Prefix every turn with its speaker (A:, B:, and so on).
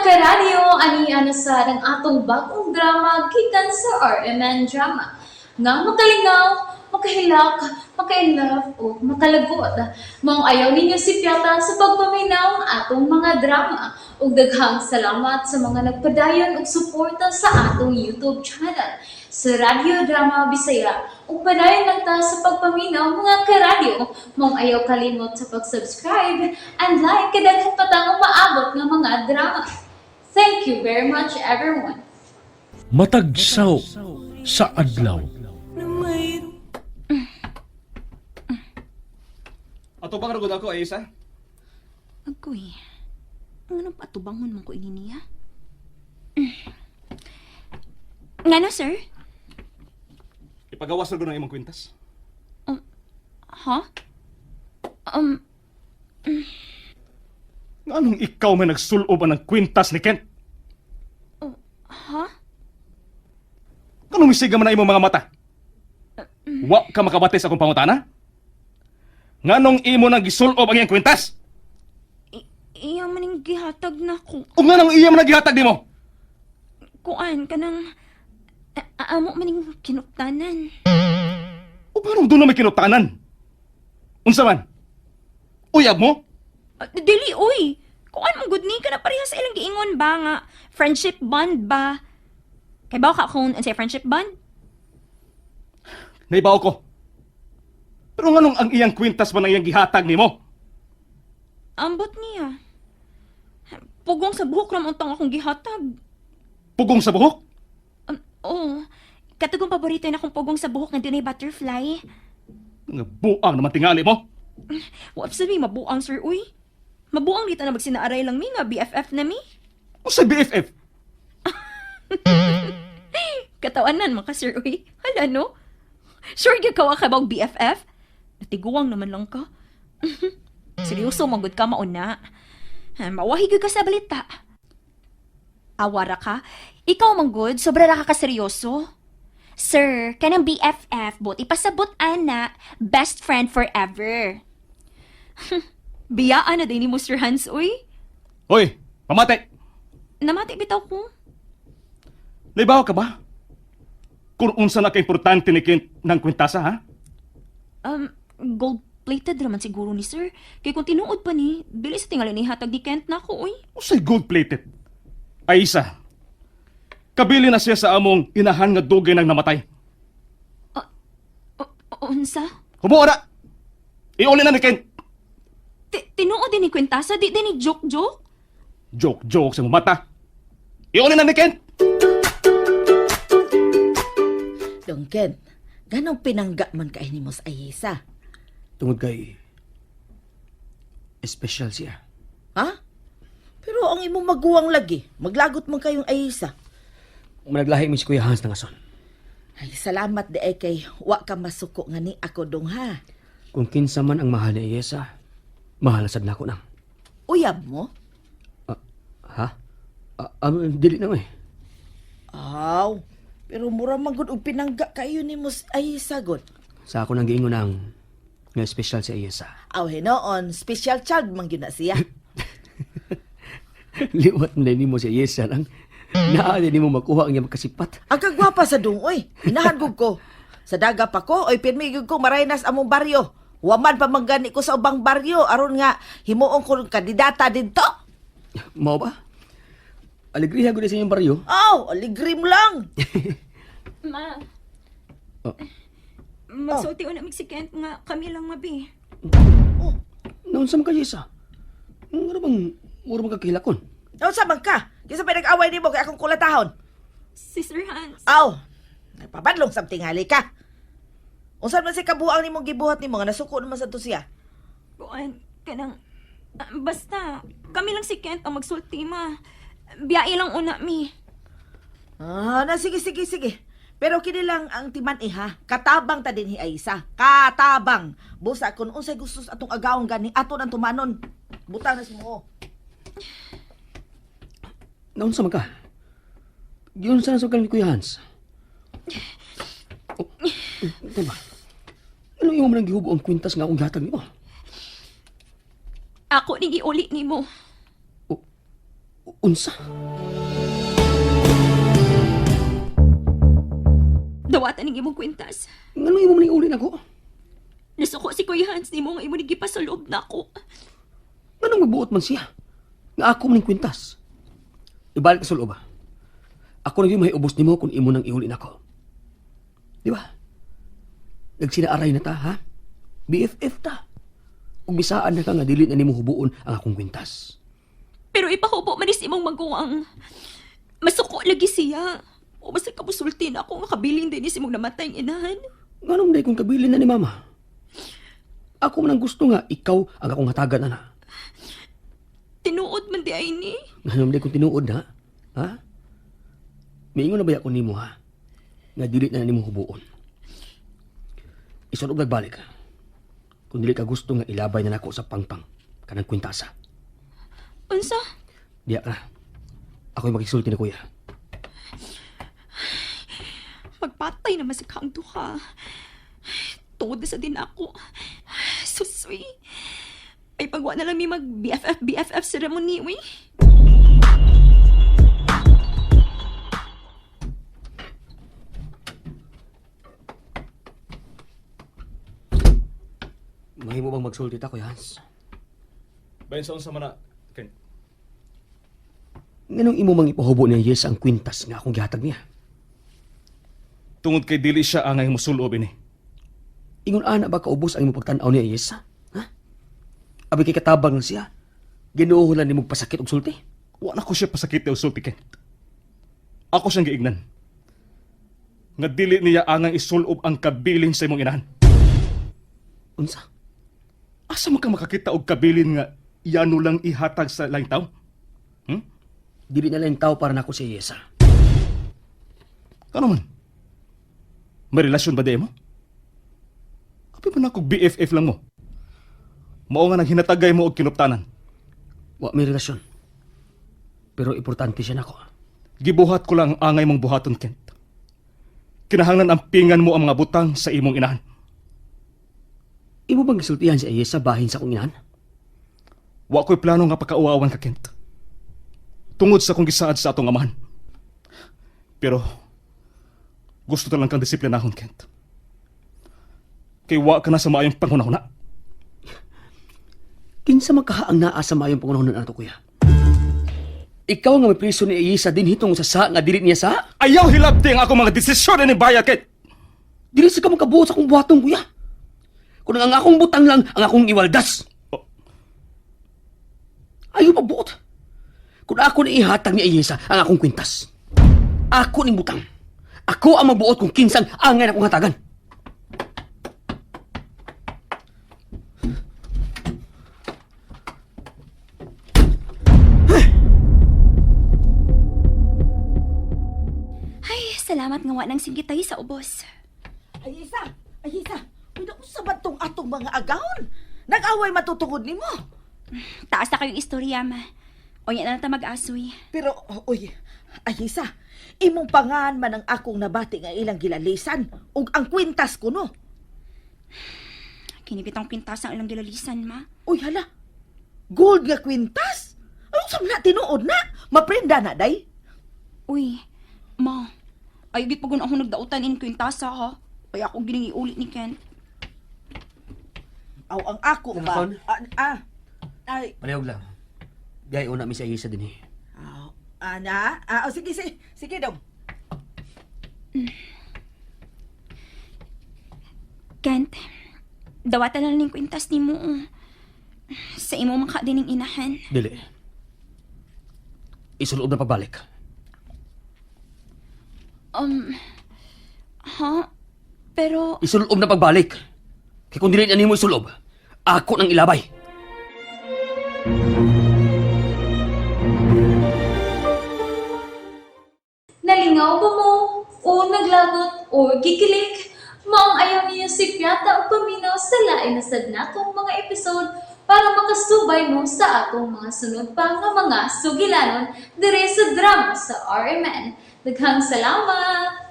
A: Karadyo, ani na sad ang atong bagong drama gikan sa RMN Drama. Nga makalingaw, makahilak, maka-inlove o makalagot. Maong ayaw ninyo sipyata sa pagpaminaw ang atong mga drama. Ug daghang salamat sa mga nagpadayon og suporta sa atong YouTube channel sa Radyo Drama Bisaya. Ug padayon lang ta sa pagpaminaw, mga karadyo. Maong ayaw kalimot sa pag-subscribe and like kay daghan pa tang umaabot nga mga drama. Thank you very much, everyone.
B: Matag saw sa adlaw.
C: Ato bang rugod ako, Aisa?
D: Agoy. Ang anong patubangon man ko ini niya? Ngano, sir?
C: Ipagawas rugod ang imong kwintas.
D: Ha?
C: Nganong ikaw may nagsulob ang kwintas ni Kent?
D: Ha?
C: Kanong misiga man ang imong mga mata? Wa ka makabati sa akong pangutana? Nganong imo nang gisulob ang iyang kwintas?
D: Iya maning gihatag na ko.
C: Ug nganong iya man ang gihatag nimo?
D: Kuan, kanang amo maning kinuptanan.
C: Ug nganong doon na may kinutanan? Unsa man? Uyab mo?
D: Dili, uy! Kuan mo good ni ka na pareha sa ilang giingon ba nga friendship bond ba? Kay ba ka kung unsay friendship bond?
C: Naibaw ko. Pero nganong ang iyang kwintas man ang iyang gihatag nimo?
D: Ambot niya. Pugong sa buhok ra man untang akong gihatag.
C: Pugong sa buhok?
D: Oo. Katugong paborito na akong pugong sa buhok nga dunay butterfly.
C: Nga buang naman tingali mo.
D: Wa sabi mabuang, sir, uy. Mabuang dito na magsinaaray lang mi nga BFF na mi.
C: Unsay BFF?
D: Katawanan man ka, sir, uy. Hala no. Sure gyud ka wa ka bang BFF? Natiguang naman lang ka. Seryoso magud ka mauna. Ha, mawahi gyud ka sa balita. Awara ka. Ikaw man gud, sobra ra ka kaseryoso. Sir, kanang BFF, but ipasabot ana, best friend forever. Biyaan na din ni mo, Sir Hans, uy.
C: Hoy, pamati.
D: Namati bitaw ko.
C: Naibaw ka ba? Kung unsa na ka-importante ni Kent ng kwintasa, ha?
D: Gold-plated raman siguro ni sir. Kay kung tinuod pa ni, dili sa tingali ni hatag ni Kent na ako, uy.
C: Unsay gold-plated? Ay isa. Kabili na siya sa among inahan nga dugay nang namatay.
D: Unsa?
C: Hubo na! Iuli na ni Kent!
D: Tinuod din ni Quintasa, di din ni joke-joke?
C: Joke-joke sa mong mata. Iuli na ni Kent!
E: Duncan, ganong pinangga man kay nimo sa Ayesa.
F: Tungod kay espesyal siya.
E: Ha? Pero ang imong maguwang lagi, maglagot man kayong Ayesa.
F: Managlahi mi si Kuya Hans ng ason.
E: Ay, salamat di ay kay wa ka masuko nga ni ako dong ha.
F: Kung kinsa man ang mahal ni Ayesa, mahal na sad nako nang.
E: Uyab mo?
F: Ha? Dili na eh.
E: Aw, pero mura man gud og pinangga kayo nimo sa Ayesa gud.
F: Sa ako nang giingon ang nga espesyal si Ayesa.
E: Aw hinoon, special child man gyud na siya.
F: Liwat na nimo si Ayesa lang. Naa din nimo makuha ang iyang kasipat.
E: Ang kagwapa sa dung oy, inahan gud ko. Sa daga pa ko, oy pirmi gyud ko maraynas among baryo. Waman pa man gani ko sa ubang baryo aron nga himuon ko kandidata didto.
F: Mao ba? Alegriha gud sa inyong baryo.
E: Aw, aligrim lang.
D: Ma.
F: Oh.
D: Magsulti na mig si Kent nga kami lang mabi.
F: Naunsa man ka, Ayesa? Ano bang mura man kakahilakon?
E: Unsa man ka? Kinsa pa nag-away nimo kay akong kulatahon?
D: Si Sir Hans.
E: Aw, nagpabadlong sa tingali ka. Unsa man si kabuang nimong gibuhat nimo nga nasuko naman sa to siya?
D: Kuan, kanang basta, kami lang si Kent ang magsulti, ma. Biyae lang una, mi.
E: Ah, na sige sige sige. Pero kini lang ang timan iha. Katabang ta dinhi Aysa. Katabang. Busa kun unsay gusto sa atong agawon gani ato nang tumanon. Butang na sa mo.
F: Naunsa man ka? Giunsa na sa ni Kuya Hans? Oh, diba? Ano imo man ang gihubo ang kwintas nga akong gihatag nimo?
D: Ako ni giuli nimo.
F: Unsa?
D: Dawatan ning imong kwintas.
F: Nganong imo man iuli nako?
D: Nasuko si Kuya Hans nimo nga imo ni gipasulob nako.
F: Nganong magbuot man siya? Nga ako man ning kwintas. Ibalik ka sulob. Ako na gyud mahiubos nimo kung imo nang iuli nako. Di ba? Nagsinaaray na ta, ha? BFF ta. Ug bisaan na ka nga dili na nimo hubuon ang akong kwintas.
D: Pero ipahubo man is imong maguwang. Masuko lagi siya. O basta kabusulti na ako nga kabilin din is imong namatay ang inahan.
F: Nganong day kong kabilin na ni mama? Ako man ang gusto nga ikaw ang akong hatagan ana.
D: Tinuod man di ay ni.
F: Nganong day kong tinuod na? Ha? Miingon na ba ako nimo ha? Nga dili na nimo hubuon. Isunog nagbalik. Kung dili ka gusto nga ilabay na nako sa pangpang kanang kwintasa.
D: Unsa?
F: Diya ka. Ako'y makisulti ni kuya.
D: Magpatay naman sa kang duha. Tuod na sa din ako. Suswi. Ay pagwa na lang mi mag BFF BFF ceremony uy.
F: Mahimo bang magsulti ta, Kuya Hans?
C: Bayan sa unsa man na, Ken.
F: Nganong imo mang ipahubo ni Yes ang kwintas nga akong gihatag niya?
C: Tungod kay dili siya angay mosulob ini.
F: Ingon ana ba kaubos ang imong pagtan-aw ni Yes? Ha? Abi kay katabang lang siya. Ginoo lang nimo pasakit og sulti.
C: Wa na ko siya pasakit og sulti, Ken. Ako siyang giignan. Nga dili niya angang isulob ang kabilin sa imong inahan.
F: Unsa?
C: Asa man ka makakita og kabilin nga yano lang ihatag sa laing tao?
F: Dili na lang tao para nako si Yesa.
C: Kano man? May relasyon ba di mo? Abi man ako BFF lang mo. Mao nga nanghinatagay mo og kinuptanan.
F: Wa may relasyon. Pero importante siya nako.
C: Gibuhat ko lang ang angay mong buhaton, Kent. Kinahanglan ang pingan mo ang mga butang sa imong inahan.
F: Imo bang gisultihan si Ayesa bahin sa akong inahan?
C: Wa ko'y plano nga pakauawan ka, Kent. Tungod sa akong gisaad sa atong amahan. Pero, gusto ta lang kang disiplinahon, Kent. Kay wa ka na sa maayong panghunahuna.
F: Kinsa magkahaang naa sa maayong pangunahon ato kuya? Ikaw nga may priso ni Ayesa din hitong sa sa nga dili niya sa?
C: Ayaw hilabti ang akong mga desisyon ni Baya, Kent!
F: Dili sa ka makabuot sa akong buhaton kuya. Kung ang akong butang lang ang akong iwaldas.
C: Oh.
F: Ayaw pabuot. Kung ako ni ihatag ni Ayesa ang akong kwintas. Ako ning butang. Ako ang magbuot kung kinsang angay na akong hatagan.
D: Ay, salamat nga wa nang singgitay sa ubos.
E: Ay, isa! Ay, isa! Uy, naku, sa tong atong mga agawon? Nag-away matutungod nimo.
D: Taas na kayong istorya ma. O yan na lang ta mag-asoy.
E: Pero, uy, ay isa, imong pangan man ang akong nabati nga ilang gilalisan ug ang kwintas ko no.
D: Kinibitang kwintas ang ilang gilalisan ma.
E: Uy, hala. Gold nga kwintas? Anong sa na tinuod na? Maprenda na, day?
D: Uy, ma. Ay, git pag ako nagdautan in kwintasa ha. Kaya ako gining iulit ni Kent.
E: Aw, ang ako ba?
F: Nelson?
E: Ah, ah, ay,
F: Palihog lang. Gay una mi si Ayesa din eh.
E: aw, ana, ah, oh, sige, sige, sige dong.
D: Kent, dawatan na lang ning kwintas ni mo. Oh. Sa imo man ka din ning inahan.
F: Dili. Isulob na pagbalik.
D: Ha? Pero,
F: Isulob na pagbalik. Kay kung dili na nimo isulob, ako nang ilabay.
A: Nalingaw ba mo? O naglagot o gikilig? Maong ayaw niyo si Piata o paminaw sa lain na sad natong mga episode para makasubay mo sa atong mga sunod pa nga mga sugilanon dire sa drama sa RMN. Daghang salamat!